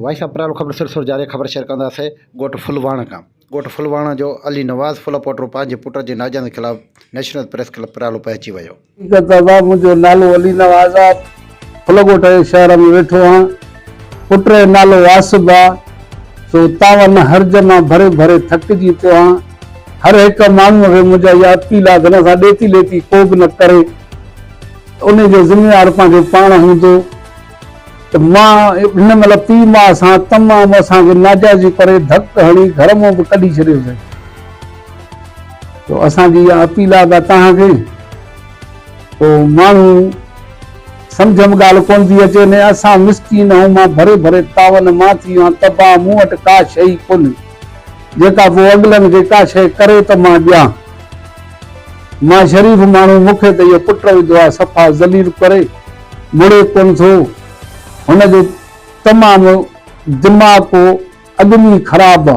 Voice of Pryalo خبر سلسلو جاري خبر شيئر ڪنداسين ڳوٺ ڦلواڻ کان ڳوٺ ڦلواڻ جو علي نواز ڦلپوٽو پنهنجي پٽ جي ناجائز خلاف نيشنل پريس ڪلب پريالو پهچي ويو. حقيقت ابا منهنجو نالو علي نواز آ ڦل ڳوٺ جي شهر ۾ ويٺو آهيان پٽ جو نالو واصب آ سو تاون هرج مان ڀري ڀري ٿڪجي پيو آهيان هر هڪ ماڻهو کي منهنجا اها اپيل آ ته هن سان ڏيتي ليتي ڪو به نه ڪري انهي جو ذميوار پنهنجو پاڻ هوندو. ته مان هن مهل پيء ماء سان تمام اسان کي ناجائزيون ڪري ڌڪ هڻي گهر مان به ڪڍي ڇڏيو اٿئي. تو اسان جي اها اپيل آهي ته توهان کي تو ماڻهو سمجهه ۾ ڳالهه ڪونه ٿي اچي نه اسان مسڪين آهيون مان ڀري ڀري تاون مان ٿي ويو آهيان تباهه مون وٽ ڪا شيء ڪونهي جيڪا پوء اڳلن کي ڪا شيء ڪري ته مان ڏيان. مان شريف ماڻهو مون کي ته اهو پٽ وڌو آهي صفا ذليل ڪري. مڙي ڪونه ٿو. هن جو تمام دماغ اڳ ۾ ئي خراب آ.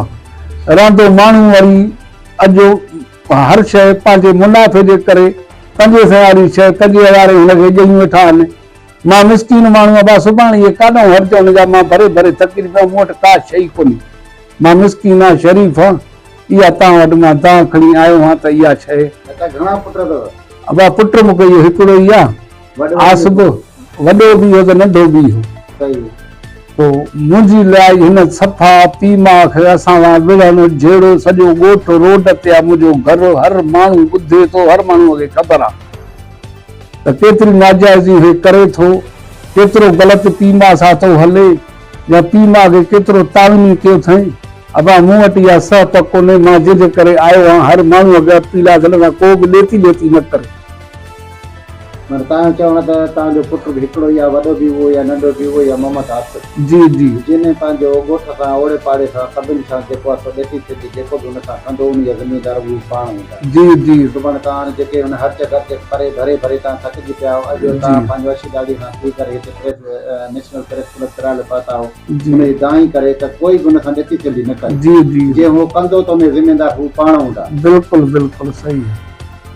رهندو ماڻهو وري اڄ هر شيء پنهنجي منافعي جي ڪري پنجين سئين واري شيء پنجين هزارين هن کي ڏيئي ويٺا آهن. مان مسڪين ماڻهو ابا سڀاڻي اهي ڪاڏانهن هرج هن جا مان ڀري ڀري ٿڪجي پيو آهيان مون وٽ ڪا شيء ڪونهي. مان مسڪين آهيان شريف آهيان اها توهان وٽ مان دانهن کڻي آيو آهيان ته اها شيء. اچا گهڻا پٽ اٿو؟ ابا پٽ مون کي اهو هڪڙو ئي آ. آس به وڏو به هو ته ننڍو به هو. پوء منهنجي لاء هن صفا پيء ماء کي اسان سان وڙهڻ جهيڙو سڄو ڳوٺ روڊ تي آ منهنجو گهر هر ماڻهو ٻڌي ٿو هر ماڻهوء کي خبر آ ته ڪيتري ناجائزي هي ڪري ٿو ڪيترو غلط پيء ماء سان ٿو هلي يا پيء ماء کي ڪيترو تعاوني ڪيو اٿئين ابا مون وٽ اها سهپ ڪونهي مان جنهن جي ڪري آيو آهيان هر ماڻهوء کي اپيل آ ته هن سان ڪو به ڏيتي ليتي نه ڪري. معنيٰ توهان جو چوڻ آهي ته توهان جو پٽ به هڪڙو ئي آهي، وڏو به اهو ئي آهي، ننڍو به اهو ئي آهي، محمد آصف. جي جي. جنھن پنھنجو ڳوٺ سان، اوڙي پاڙي سان، سڀني سان جيڪو آ سو ڏيتي ڇيتي جيڪو به ان سان ڪندو ان جا ذميدار اھي پاڻ ھوندا. جي جي. سڀاڻي توھان ھاڻي جيڪي ھن ھرچ خرچ پري ڀري ڀري توھان ٿڪجي پيا آھيو اڄ جي. توھان پنھنجو اڇي ڏاڙھي سان ٿي ڪري ھتي پريس نيشنل پريس ڪلب پرالي پھتا آھيو جي. ان جي دانھن ڪري ته ڪوئي به ان سان ڏيتي ڇيتي نه ڪري جي جي. جي ھو ڪندو ته ان جو ذميدار ھو پاڻ ھوندا. بلڪل بلڪل صحيح.